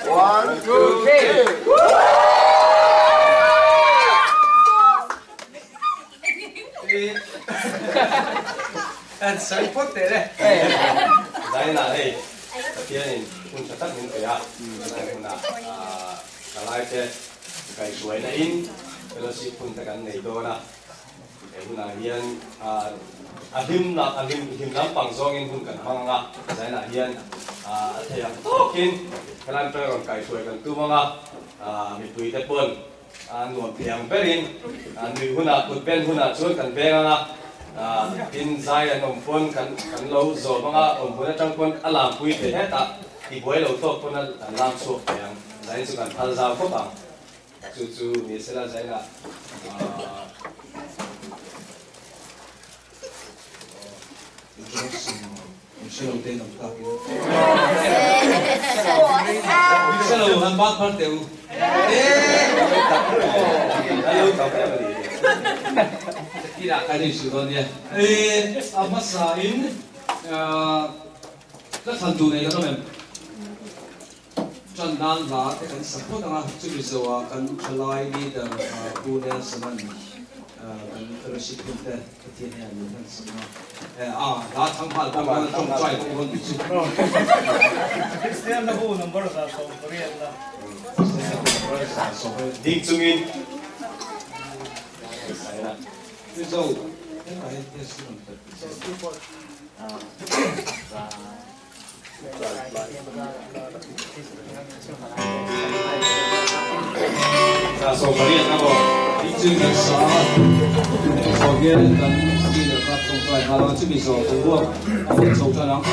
One, two, three. An sawi phawt teh le. Zaina hei Pathianin hun tha tak min pe a, tunlai hunah thalaite kaihhruaina in fellowship hun te kan nei dawn a, he hunah hian a hlim a hlim hlim lampang zawngin hun kan hmang ang a, Zaina hian a thei ang tawkin helai atanga rawn kaihhruai kan tum ang a, mipuite pawn A nuam thei ang berin nui hunah kut ben hunah chuan kan veng ang a, tin zai an awm pawn kan kan lo zawm ang a, awm hun atang pawn a lampui thei hetah ti buai lo tawk pawn an lam chhuak thei ang, zain chu kan phal zau khawp ang. Chu chu ni sela zainah Hre lo te nam tak in. Hre lo han bat phar teh u. Kinah kan inhrilh dawn nia. A hmasa in ka thlan tur nei kan awm em? Tan nan hla te kan sa phawt ang a, chumi zawhah kan thalai leader Pu Nelson-a'n kan fellowship hun te Pathian hian min hman sak a, a hla thang nghal bawk a, tawngtai bawk rawn ti chu. Kristian na bu number 180 na. Kristian na bu number 180. Ding chungin. Mizo, hetah hian test hi rawn perh tih se. Chu kan sa a, zawh hian kan leader kha tawngtai nghal ang a, chumi zawh boruak a rawn chho tan ang.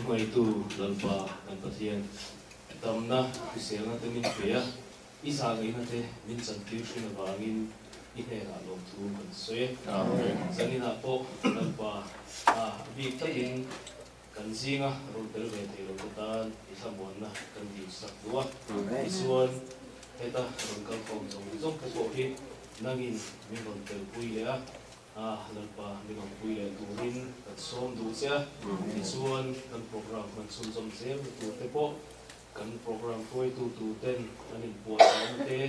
Hmaitu Lalpa kan Pathian, damna hriselna te min pe a, i zahngaihna te min chantir hrin avangin i hnenah lawmthu kan sawi e. Zaninah pawh Lalpa a bik takin kan zinga rawn tel ve thei lo te tan i thlamuanna kan dilsak duh a. Tichuan, heta rawn kalkhawm zawng zawng te pawh hi nangin min rawn telpui leh a, A Lalpa min awmpui leh turin kan sawm duh che a, tichuan kan program hman chhunzawm zel na tur te pawh kan program hruaitu tur ten an inpuahchahna te,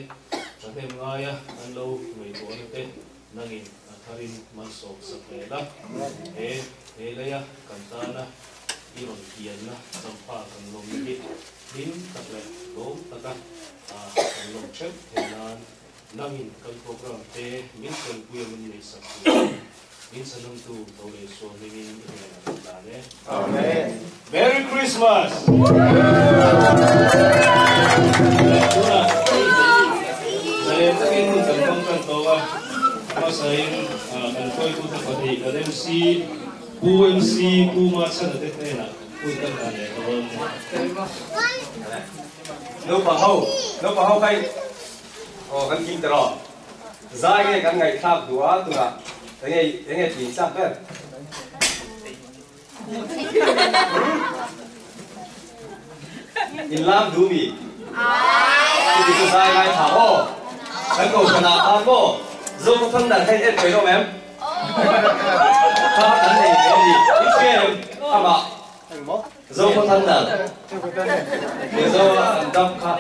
thahnem ngaia an lo ngaihtuahna te nangin a tharin malsawm sak leh la. He he leia kan tana i rawn pianna champha kan lawmna hi hlim tak leh lawm taka kan lawm theuh theih nan Nangin kan program te min felpui a min neihsak turin min chhanawmtu tho leh sual hmingin i hnenah kan dan e. Amen. Merry Christmas! Tunah zalen takin hun kan hmang tan tawh a, hmasain kan hruaitute pahnih kan MC Pu MC Pu Machhana te hnenah hun kan dan leh dawn. Naupang ho, naupang ho kha i Aw kan kim ta rawh. Zai nge kan ngaihthlak duh a tunah enge enge tih chak ber. In lam duh mi? Chutih chu zai ngai thla aw. Kan kohhran ah khan maw Zofa Thunder kha in en thei hlawm em? Kha kan nei ve a ni. In hria em? Amah. Zofa Thunder. Mizo a an dap kha.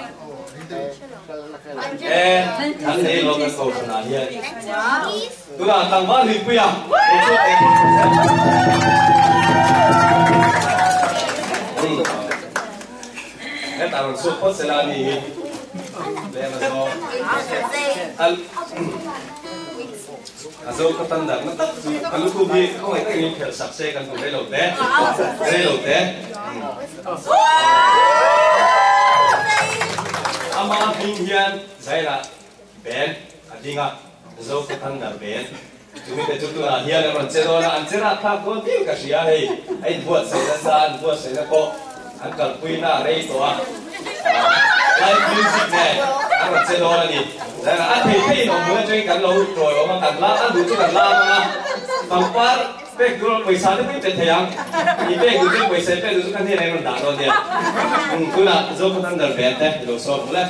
E kan nei lo kan kohhran ah hian. Tunah tlangval huipui a lo chhuak leh phawt phawt se. Hetah rawn chhuak phawt sela a ni hi. Lem a zawng. A zo ka tan darhna tak chu ka lukhum hi khawngaih takin phelh sak se kan duh rei lo te, rei lo te. Ama hming hian Zaira Ben a ding a, Zo ka tan darh Ben. Chumi te chu tunah hian an rawn che dawn a, an che rak thlak dawn tir ka hria hei. A inbuatsaih nasa, an buatsaihna pawh an kalpuina a rei tawh a. Live music nen an rawn che dawn a ni. Zaira a thei theiin awm hmun atangin kan lo tawi awm a, kan la an duh chu kan la ang a, pangpar pek tur pawisa te pawh i pe thei ang. I pek duh chuan pawisa i pek duh chu ka hnenah in rawn dah dawn nia. Tunah Zofa Thunder Band te i lo sawm hmul e.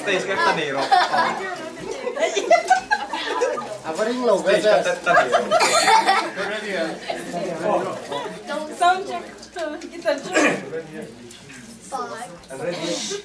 Stage ka tanero. Stage ka tanero. Sound check. Guitar check. I'm ready.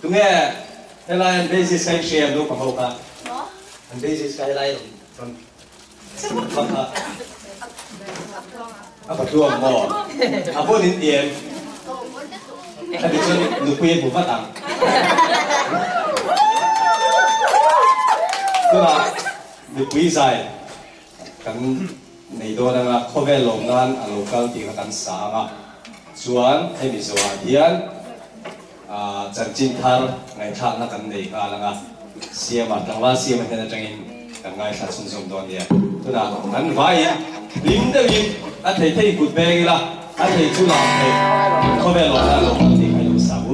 Tunge helai basis kai share nu pa ho ka an basis kai lai ron pa apa tuang mo apo din tiem tapi chun nu pui bu va tang tuna nu pui zai kan nei do na khovel lom nan a local ti ka kan sa nga chuan hemi zoa hian จันจินทาร์ไงท่านักกันในกาลังอ่ะเสียมาตั้งว่าเสียมาเท่าจังอินกันไงสัตว์สุนทรตัวเนี่ยตัวนั้นนั้นไว้ลิงเดียวอันเทที่กุดเบงละอันเทชุลาเทเขาไปหลงละหลงที่ใครรู้สาวุ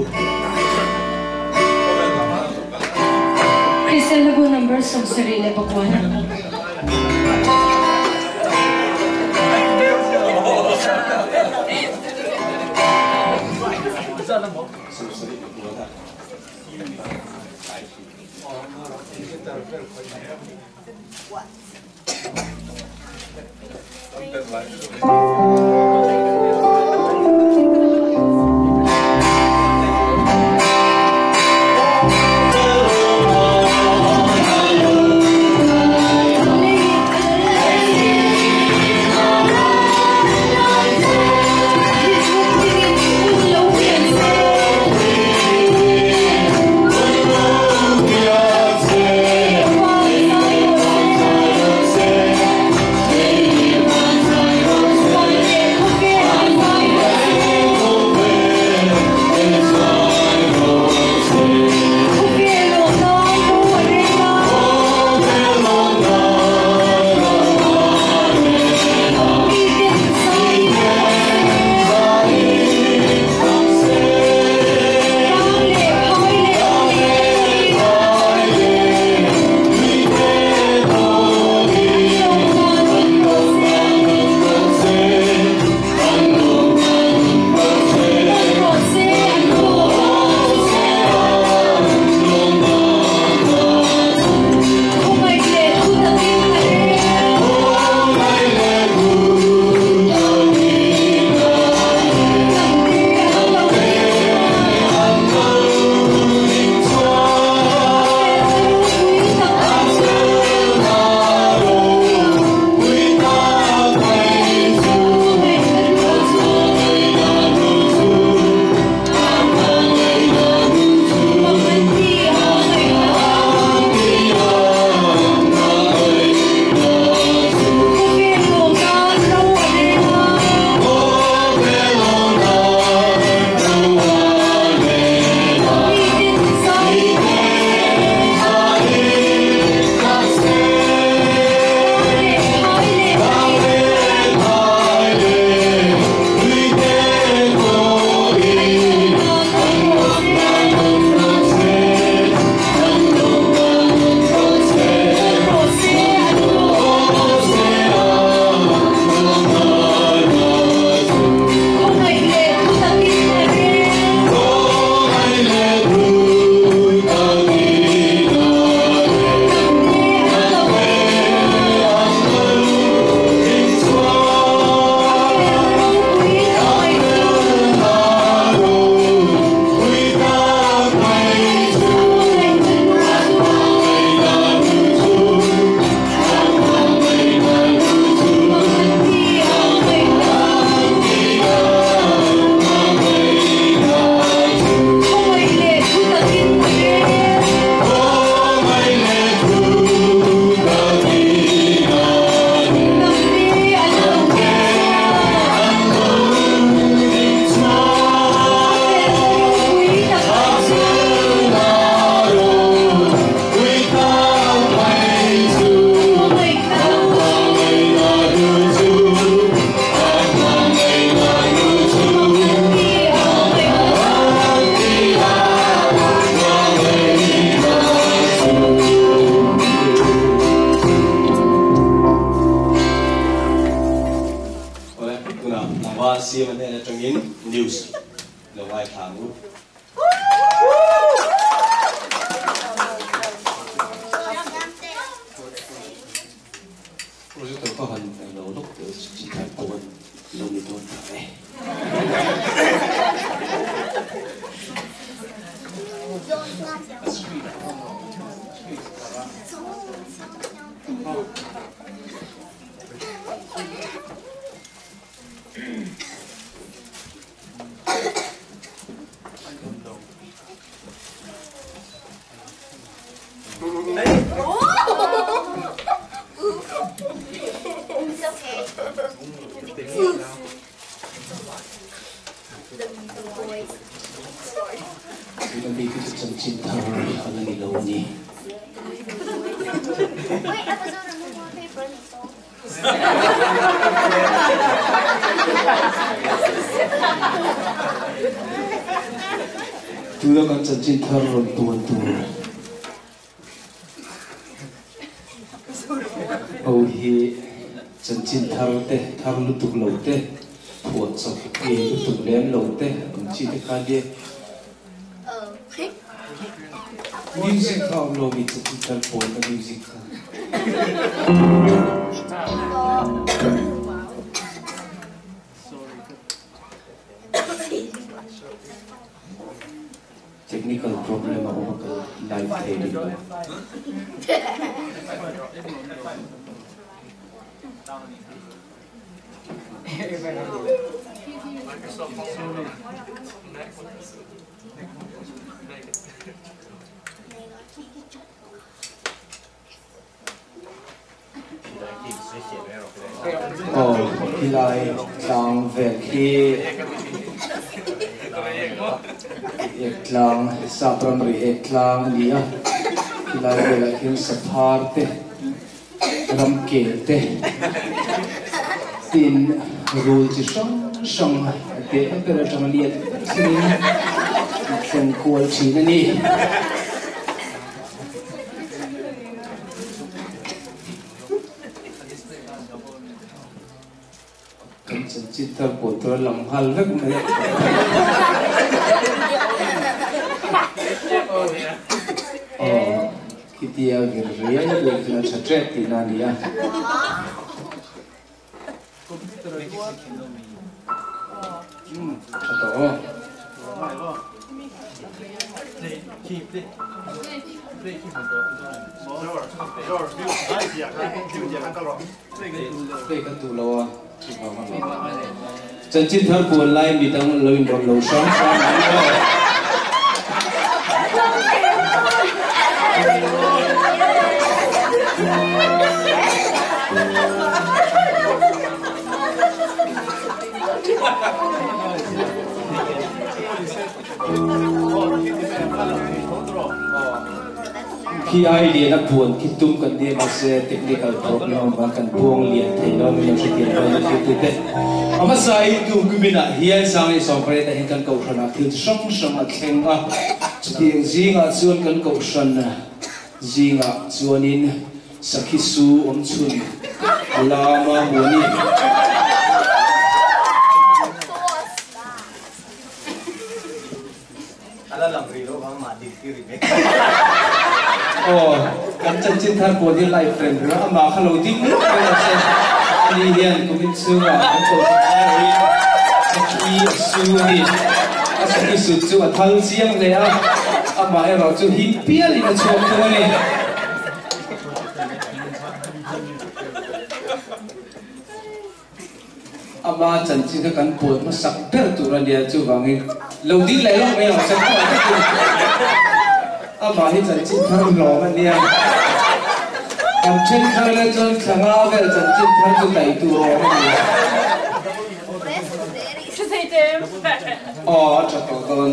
คริสเตนลูนัมเบอร์สองสิริเลปกวัน Yeah. Chungin news lo ngaithla ang u. Projector ka han lo lawk teh chi thar pawh an lo ni dawn ta e. Tuna bik hi chu chanchin thar a la ni lo a ni. Tuna kan chanchin thar rawn tuan tur ho hi chanchin thar te, thar lutuk lo te, phuah chawp nge lutuk lem lo te ang chi te kha nia. Music kha awm lo mi chanchin thar pawn a music kha. Technical problem a awm a ka live thei rih lo. Aw khilai tlang vel khi ek tlang sap ramri ek tlang a ni a khilai velah khian saphar te ram kel te tin rul chi hrang hrang a teh ber atanga lian ber thlengin an thleng kual thin a ni. Kan chanchin thar pawh tur a lang nghal vek mai a. Aw, khitia vir riai riai chuan a tha tep tihna a ni a. Tha tawh aw. Play ka duh lo a, chuvang a ni. Chanchin thar puan lai midang lo inrawlh lo hrang hrang ang aw. Khi ai lian a puan khi tum kan nia mahse technical problem avang kan puang lian thei lo min lo hrethiam dawn a thiltu te. A hmasa in tu kumin ah hian Sanglei Sawmpareta hian kan kohhran ah thil chi hrang hrang a thleng a, chutiang zingah chuan kan kohhran zingah chuanin Sakhi su awm chhun lama Muani. Aw, kan chanchin thar pawh hi live reng reng a, amah kha lo ding lawk reng a che. Ani hian kumin chhungah kan kohhran lai awin sakhi a su a ni. A sakhi sut chu a thal chiang hle a, amah erawh chu him pialin a chhuak thung a ni. Ama chanchin kha kan puan hmasak ber tur a nia, chuvangin lo ding leh lawk mai ang che pawh takin amah hi chanchin thar hlawm a nia. Kan then thar le chuan thla nga vel chanchin thar chu daih tur awm a ni. Aw a tha tawh dawn.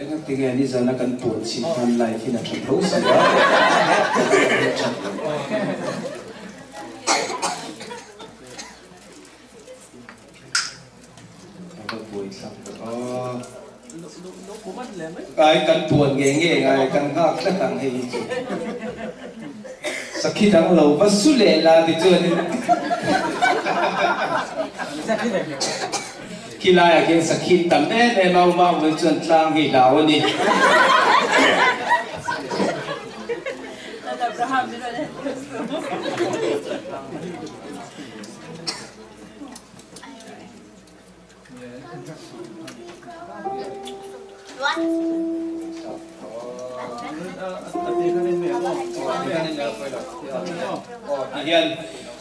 Engati nge nizana kan puan chhin khan live in a tha tho si a, a that lo. A va buai thlak ve aw. Ai kan puan nge nge ngai kan nghak tlat ang hei hi chu. Sakhi dang lo va su leh la ti chuanin khi laiah khian sakhi an tam em em a, uma awm chuan tlang hi hlau a ni. Ti hian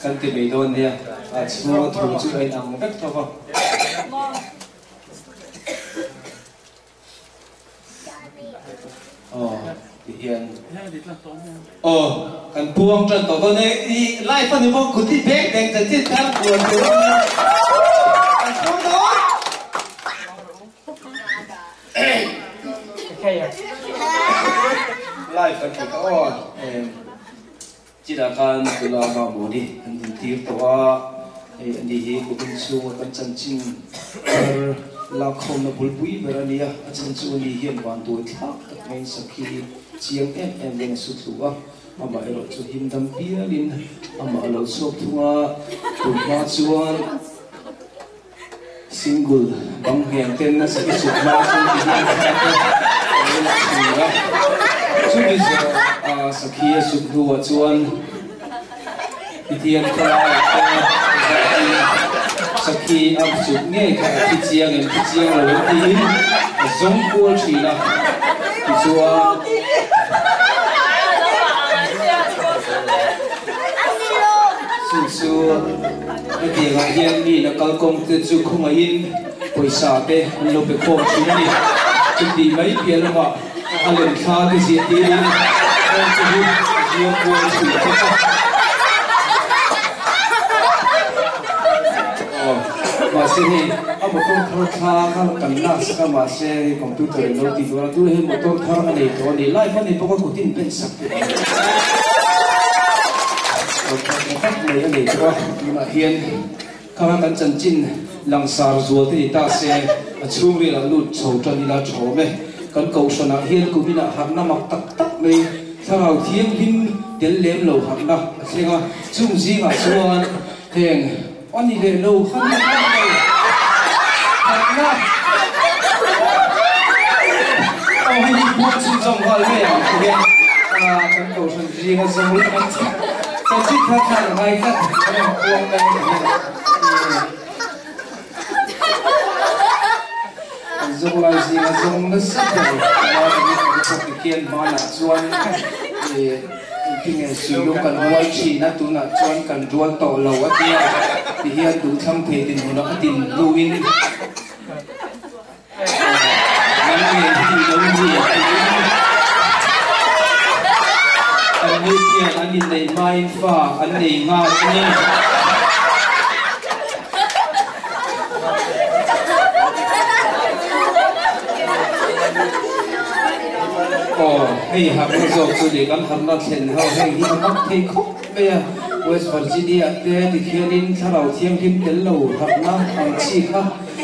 kan ti mai dawn nia, a chhunga thu chu a inang vek tho va. Aw ti hian aw kan puang tan tawh dawn e i live a ni maw kut i beng beng chanchin thar buan tur a nia kan puang dawn live kan ti tawh aw Chutah khan tuna mamawni an intir tawh a, hei a ni hi kumin chhunga kan chanchin thar lakkhawmna bulpui ber a ni a, a chhan chu a ni hian vanduai thlak tak maiin sakhi hi chiang em em in a su thlu a, amah erawh chu him dam pialin amah a lo chhuak thung a, tun hma chuan single bang ngheng ten a sakhi chhuk hma chuan ti hian thla te a lo la thlir a, chumi zawh a sakhi a suk hnuah chuan Pathian khawlaiah te zatin sakhi a chuk ngei kha a thi chiang em thi chiang lo em tiin a zawng kual thin a, tichuan. Chu chu Hetiang ah hian mi na kalkawng te chu khawngaihin pawisa te an lo pe khawm thin a ni. Chutih mai piah lamah a lem thla te ziah tirin heng te hi a ziak kual thin bawk a. Aw, mahse hei a motor thar thla kha kan lak sak a, mahse hei computer in lo tih dawn a, tunah hian motor thar a nei tawh a ni. Live a ni bawk a, kutin pen sak teh ang. Tak mai a nei tawh a, tunah hian khanga kan chanchin langsar zual te ni ta se a chhungril ah lut chho tan ila thawm e. Kan kohhranah hian kuminah harhna mak tak tak mai thlarau thianghlim tel lem lo harhna a thleng a, chung zingah chuan heng a ni leh lo kha ni tak lo harhna aw hei hi buang chhunzawm nghal mai ang tihian kan kohhran zinga zawng leh ang che. Chanchin thar thar a ngai tlat kan rawn puang mai a ni Kan zawng lai zinga zawng nasa ber lai a ni kan pawh tikhian hmanah chuan engtinge suilung kan rual thin a tunah chuan kan rual tawh lo a tia tihian duhthlang thei dinhmunah a din hnuin Nang nge hi lo ni tiin an ni hian an inneih hmain fa an nei nghal a ni. Aw, hei harhna zawk chu ni, kan harhna thlen ho hei hi a mak thei khawp mai a. West Virginia te tikhianin thlarau thianghlim tel lo harhna ang chi kha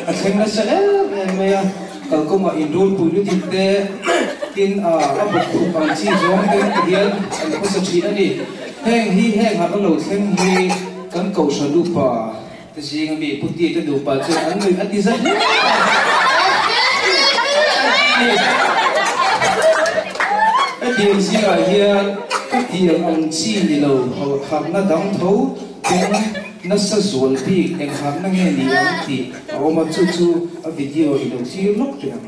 A thleng nasa em em mai a, kalkawngah inrulpui lutuk te, tin a a bawk khup ang chi zawng te ti hian an khawsa thin a ni. Heng hi heng harh a lo thleng hi kan kohhran upa te zinga mi Puti te nupa chuan an nuih a ti za hle a. Hetiang zingah hian ka tiang ang chi ni lo harhna dang tho keng Nasa zual bik eng harna nge ni ang tih a awm a, chu chu a video i lo thlir lawk teh ang.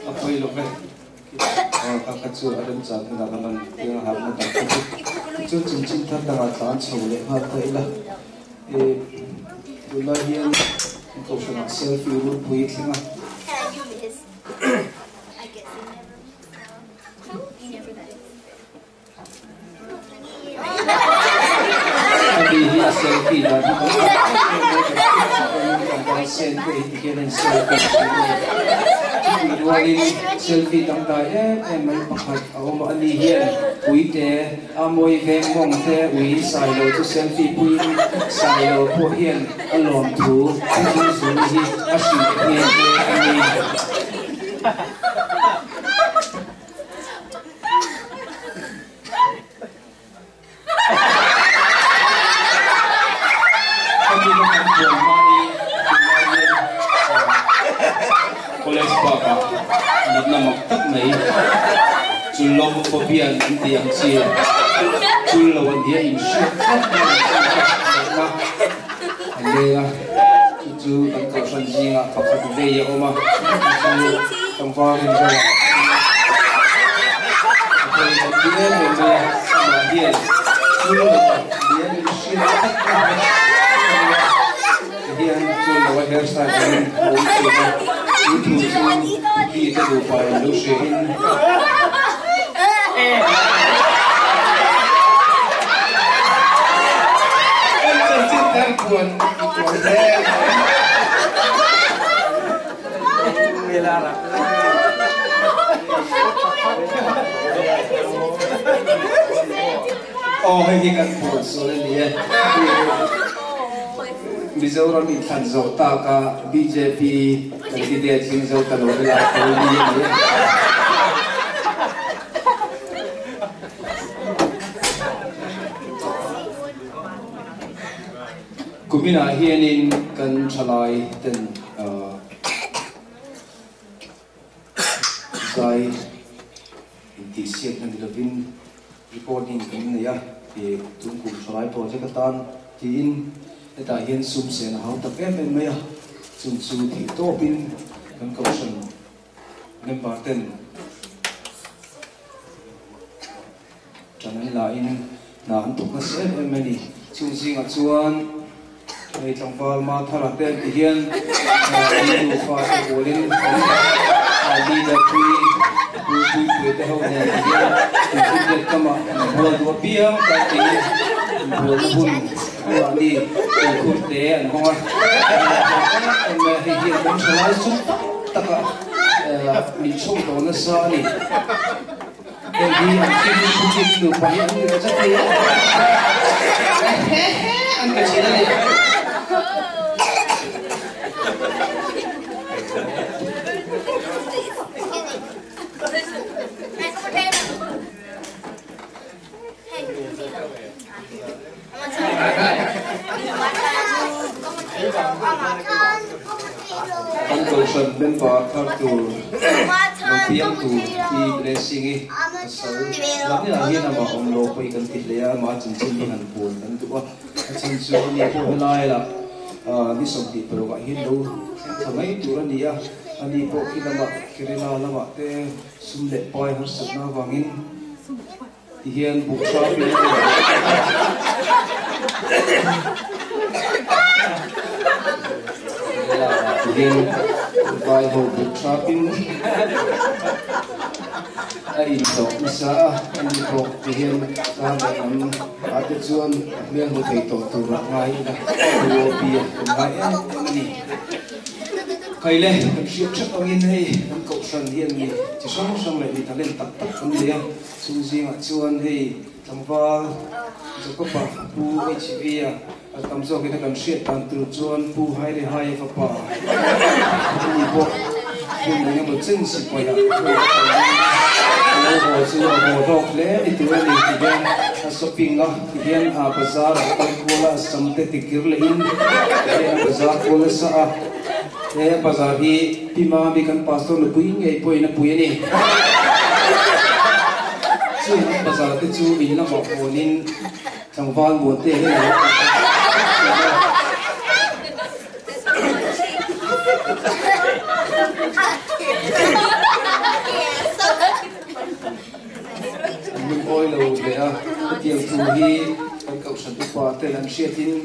A pawi lo ve. Ka kha chu a remchang hunah ka lan tir a harhna dang kha chu. Tichuan chanchin thar dangah tlan chho leh nghal ta ila. Tunlai hian kohhranah selfie runpui a thleng a. Ani hi a selfie dan hi kan tak em em mai kan hriat em em mai sen te hi tikhian a in selfie thin a ni. Chutih rualin selfie dangdai em em mai pakhat a awm a, ani hian puite a mawi veng mawng te ui sailo chu selfie puiin sailo pawh hian a lawmthu thuthlung zul hi a hrilh nghe nghe a ni. Hemi kan puan hma hi tunlai hian College bakah natna mak tak mai Chullomophobia an tih ang chi chul lo an nia inhriat tlat mai ang chi kha natna a leng a, chu chu kan kohhran zingah pakhat vei a awm a, chu chu tlangval rinzawlah a hawi kan ti em em mai a, amah hian chul lo an nia inhriat tlat na a nia, tihian chul lo a hairstyle angin a awm thin a, chu thu chu mi te nupa in lo hria in. Kan chanchin thar puan puan hle mai. Aw hei hi kan puan sual a ni e. Mizoram inthlan zawh taka bjp candidate hling zo ta lo helai tho ni a ni e. Kuminah hianin kan thalai ten zai intihsiakna ni lovin recording kan nei a, ih tun kum thalai project atan tiin hetah hian sum sen a hau tak em em mai a, chung chu theih tawpin kan kohhran member ten Ṭan an lahin hna an thawk nasa em em a ni. Chung zingah chuan hei tlangval Mathara te an ti hian an nufa te pawlin an leader pui Pu Puipuia te ho nen ti hian Tuifinriat kamah an bual duh apiang tan tiin inbualna hun anmahni tuikhur te an hawng a. An inbual em em mai a, hei hian kan ṭhalai sum tam takah min chhawm tawh nasa a ni. Hei hi an film thu kip tu pawh hi an ni lo zet mai a, an pe thin a ni. Kan kohhran member thar tur lo piang tur hi Blessing i pasal Lamniah hian amah awm lo pawh hi kan ti hle a, amah chanchin hi han puan kan duh a, a chhan chu ani pawh helai lah ni 26 ah hian lo thleng thla mai tur a ni a, ani pawh khi lamah Kerala lamah te sum leh pai harsatna avangin Ti hian buk hrang in a Ti hian vai ho buk hrang in a inhlawh nasa a, ani pawh ti hian kar leh lam ah te chuan a hmel hmu thei tawh tur ah ngai ila UOP a kan ngai em em a ni. Khaile kan hriat theuh angin hei kan kohhran hian mi chi hrang hrang leh mi talent tak tak kan nei a. Chung zingah chuan hei tlangval Jacob-a Pu HV-a a tam zawkin a kan hriat dan tur chuan Pu Hairehai fapa ani pawh hun eng emaw chen sipaia hruai a kal dawn a, a lo haw chu a haw hlawk hle ni tur a ni ti hian a shopping a ti hian a bazar a kal kual a, a sam te tikir lehin ti hian a bazar kual nasa a, he bazar hi Pi Mami kan pastor nupui ngei pawhin a pui a ni. Chung an bazar te chu in lamah hawnin tlangval muante hi a lo kal ta a. Hetiang thu hi kan kohhran upa ten an hriatin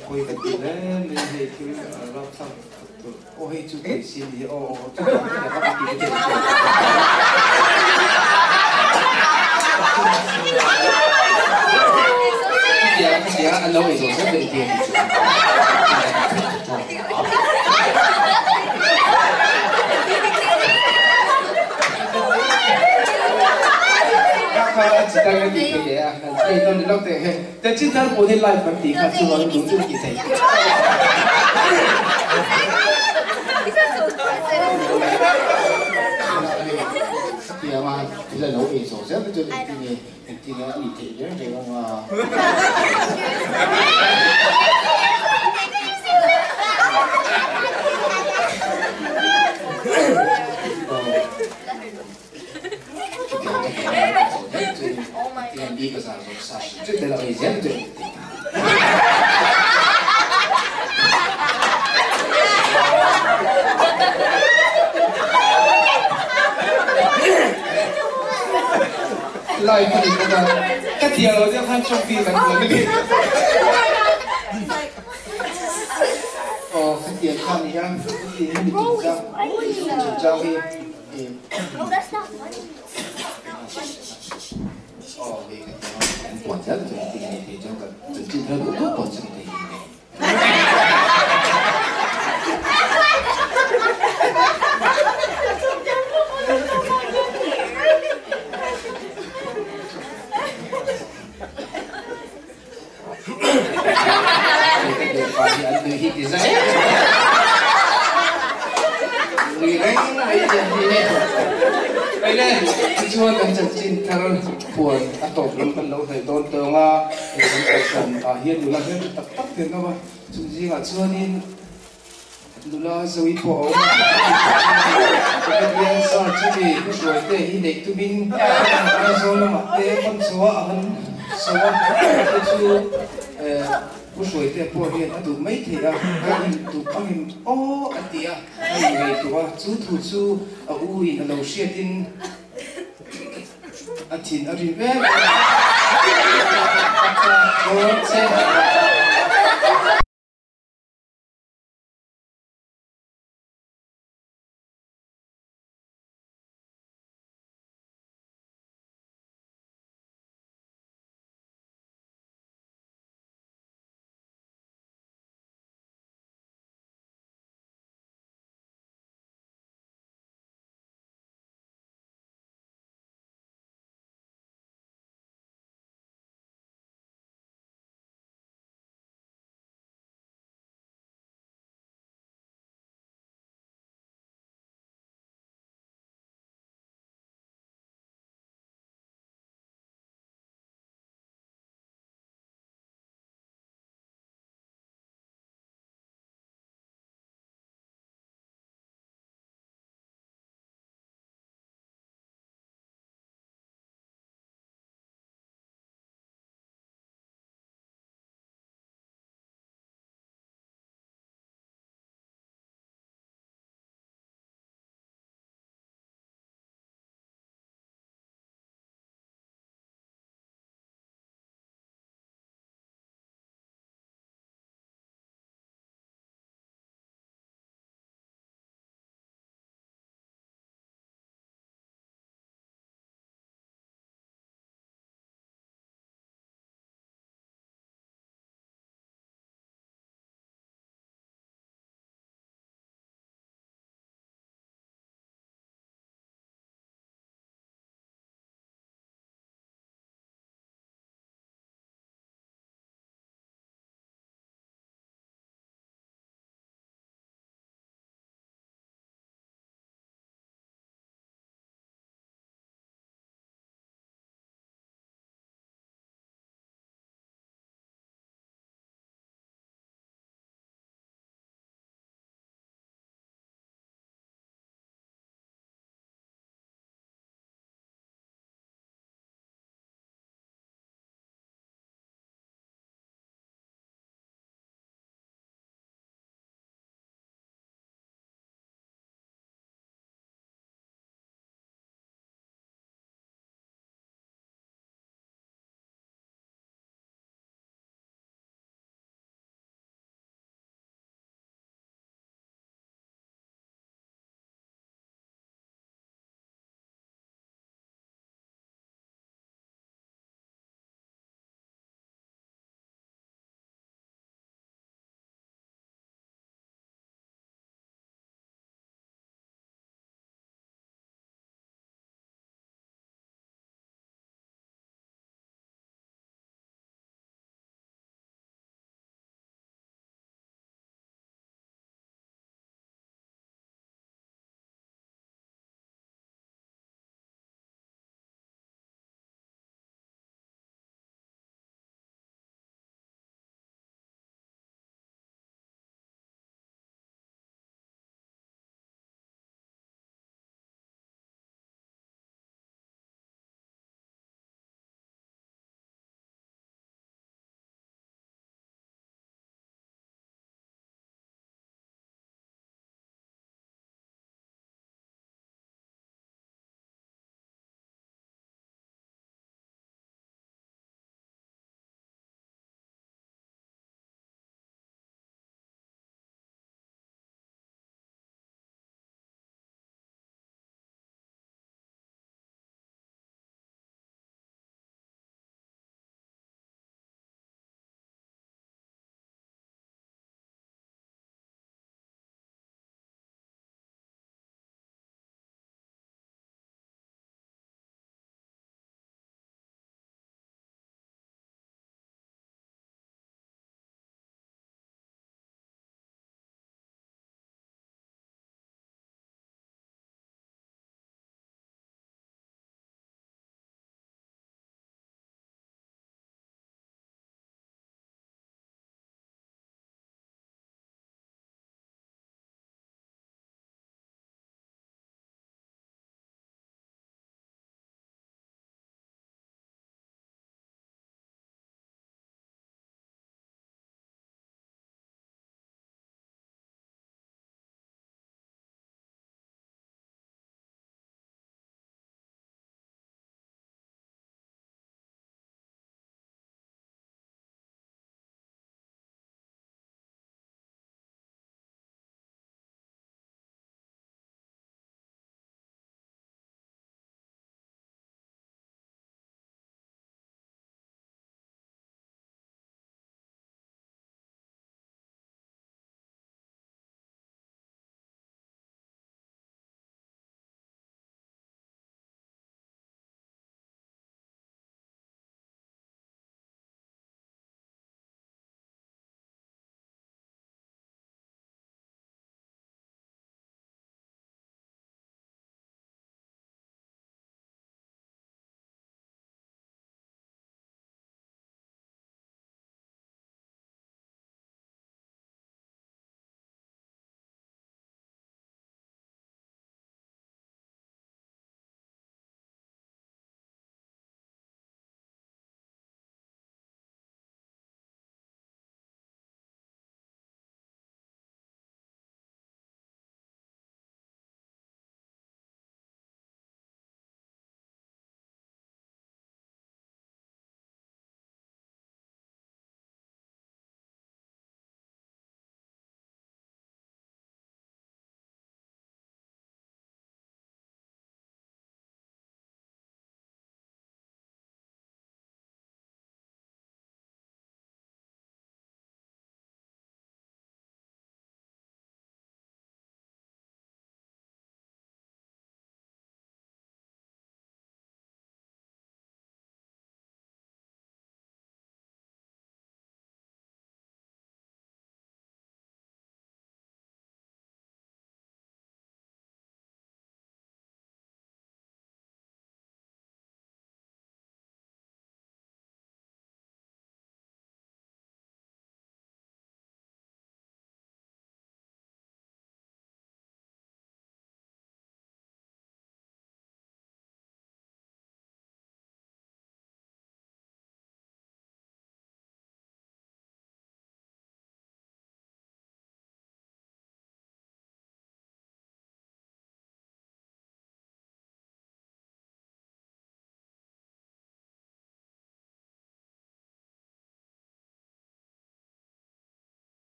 Khawi kan ti hle mai a, hei thil rapthlak tak tur aw hei chu thei si a ni aw aw chu kan ti leh a ti te Chutiang chutiang an lo ei zawh zel daih ti a ni chu. Kha kha chi dang a ti thei leh a, kan ei dawn ni lo teh he. Techin thar pawh hi live kan tih kha chu an duh duh ti thei. Khatianga thil a lo ei zawh zel te chuan engtin nge engtin nge a nih theih reng reng ang a. Lai ka ni bawk a, ka tiang lo deuh khan trophy kan hmu a ni. Aw ka tiang kha ni a, hemi chungchang chungchang hi. Tichuan kan chanchin thar puan a tawp lam kan lo hnaih dawn tawng a, hei kan kohhran ah hian nula hmeltha tak tak te an awm a, chung zingah chuanin nula Zoe pawh a awm a, Comedian Search a mi hruai te hi neih tumin Aizawl lamah te pawn chho a, a han chho a, te chu Pu Hruaite pawh hian a duh mai thei a, a in duh angin aw a ti a, a in ngaihtuah a, chu thu chu a u in a lo hriatin a thin a rim em em a, a kah dawn che.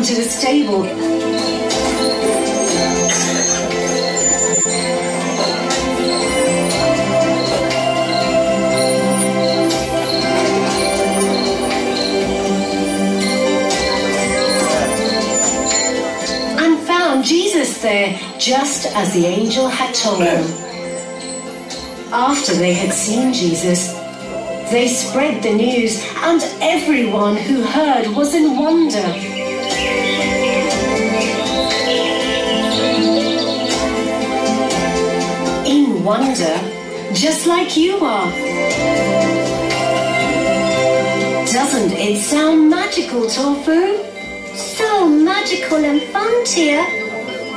to the stable. And found Jesus there, just as the angel had told them. After they had seen Jesus, they spread the news, and everyone who heard was in wonder. In wonder, just like you are. Doesn't it sound magical, Tofu? So magical and fun, Tia.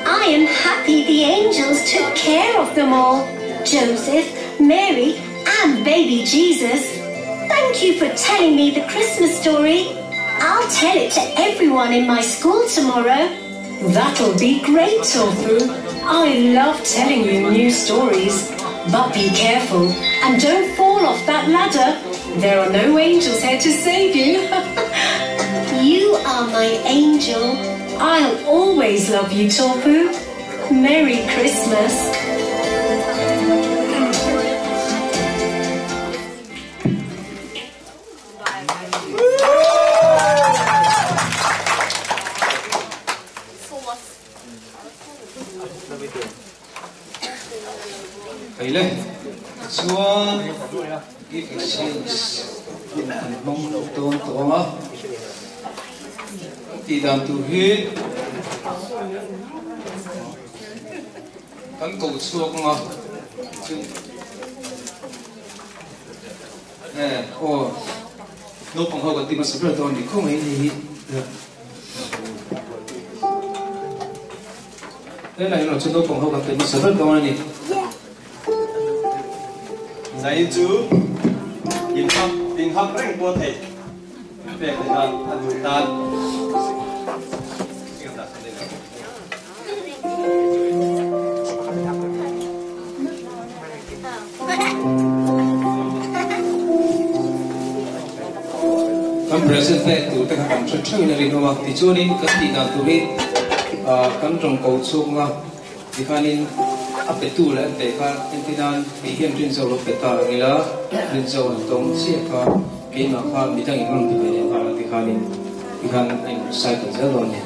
I am happy the angels took care of them all. Joseph, Mary, and baby Jesus. Thank you for telling me the Christmas story. I'll tell it to everyone in my school tomorrow. That'll be great, Tofu. I love telling you new stories. But be careful and don't fall off that ladder. There are no angels here to save you. You are my angel. I'll always love you, Tofu. Merry Christmas. Hei le, chuan gift exchange an hmang dawn tawh ang a, tih dan tur hi kan ko chhuak ang a, chu e aw naupang ho kan ti hmasa ber dawn a ni khawng mai hei hi. Helai erawh chu naupang ho kan ti hmasa ber dawn a ni. Zain chu inhak inhak reng pawh theih pek leh a a duh tan. Kan present pek tur te kha kan hre theuhin a rinawm a, tichuanin kan tih dan tur hi kan rawn ko chhunga Tikhanin a petu leh an pe kha entir nan kei hian rinzo lo pe ta ang ila, rinzo an tawng chiah kha keimah kha midang in rawn pe ve leh nghal ang tikhanin tikhan a in cycle zel dawn a ni.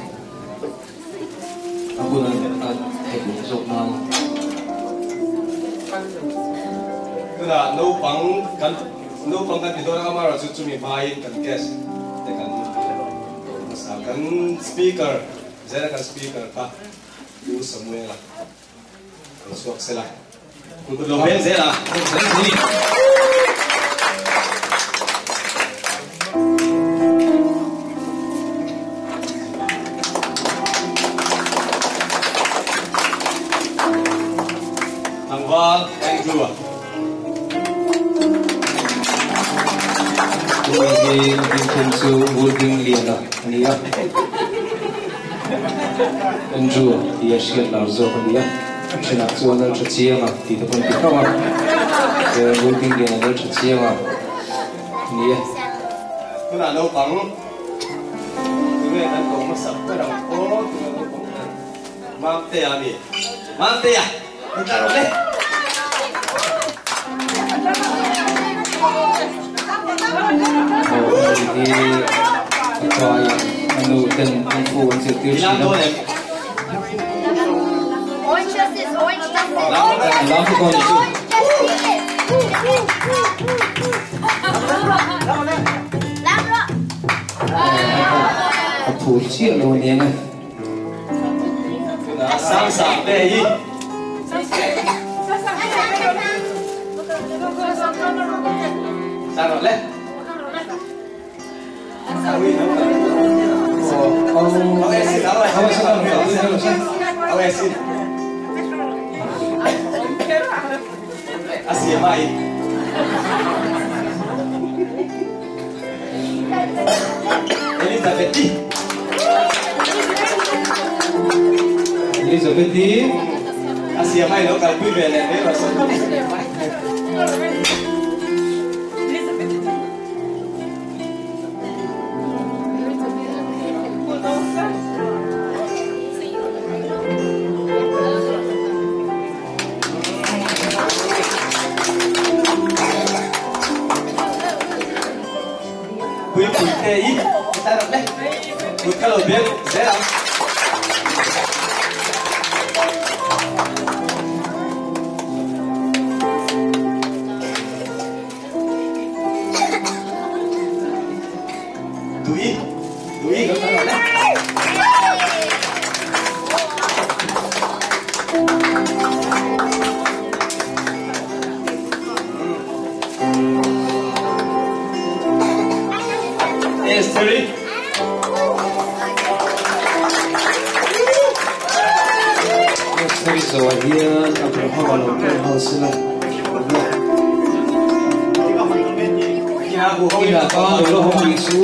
A hun a theih loh zawk nan. Tunah naupang kan naupang kan ti dawn a, amaherawhchu chumi hmain kan guest te kan hmasa kan speaker zela kan speaker kha Pu Samuela lo chhuak sela, kut lo veng zel a. Tlangval Andrew-a. Tui hi ding chu Building Liana a ni a. Andrew tih a hriat lar zawk a ni a, a thenah chuan lal tha chiang a tih te pawh an ti hlauh a, building lian a lal tha chiang a ni e. Tunah naupang tunge kan ko hmasak ber ang aw, tunge naupang ber Mamtea a ni, Mamtea min tlar rawh le. Aw hei hi a pa in a nu ten kung fu an zirtir thin a. Lam te pawh a ni chu. A phur chiah lo a niang e. Sang sang te hi. Sang rawh le. A siam a i. Elizabeth-i. Elizabeth-i. A siam a i lo kalpui ve leh mai rawh se. Pui pui te i tar le kut ka lo biak zel ang. Tui tui lo tar le. Esteri. Esteri zo hian Abraham a lo kal hal sila. Ina pa lo lo hong su.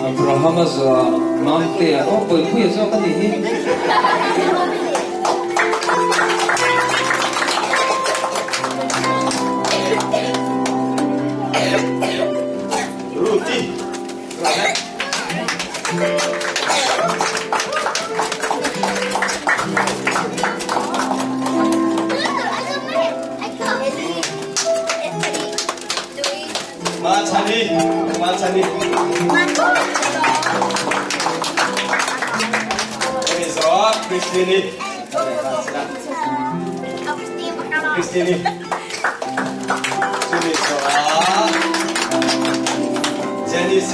Abraham a zo mam te a o poi pui zo ka ni hi. Ruti. Machani, Machani. 여기서 크리스티니. 크리스티니. 여기서 제니스.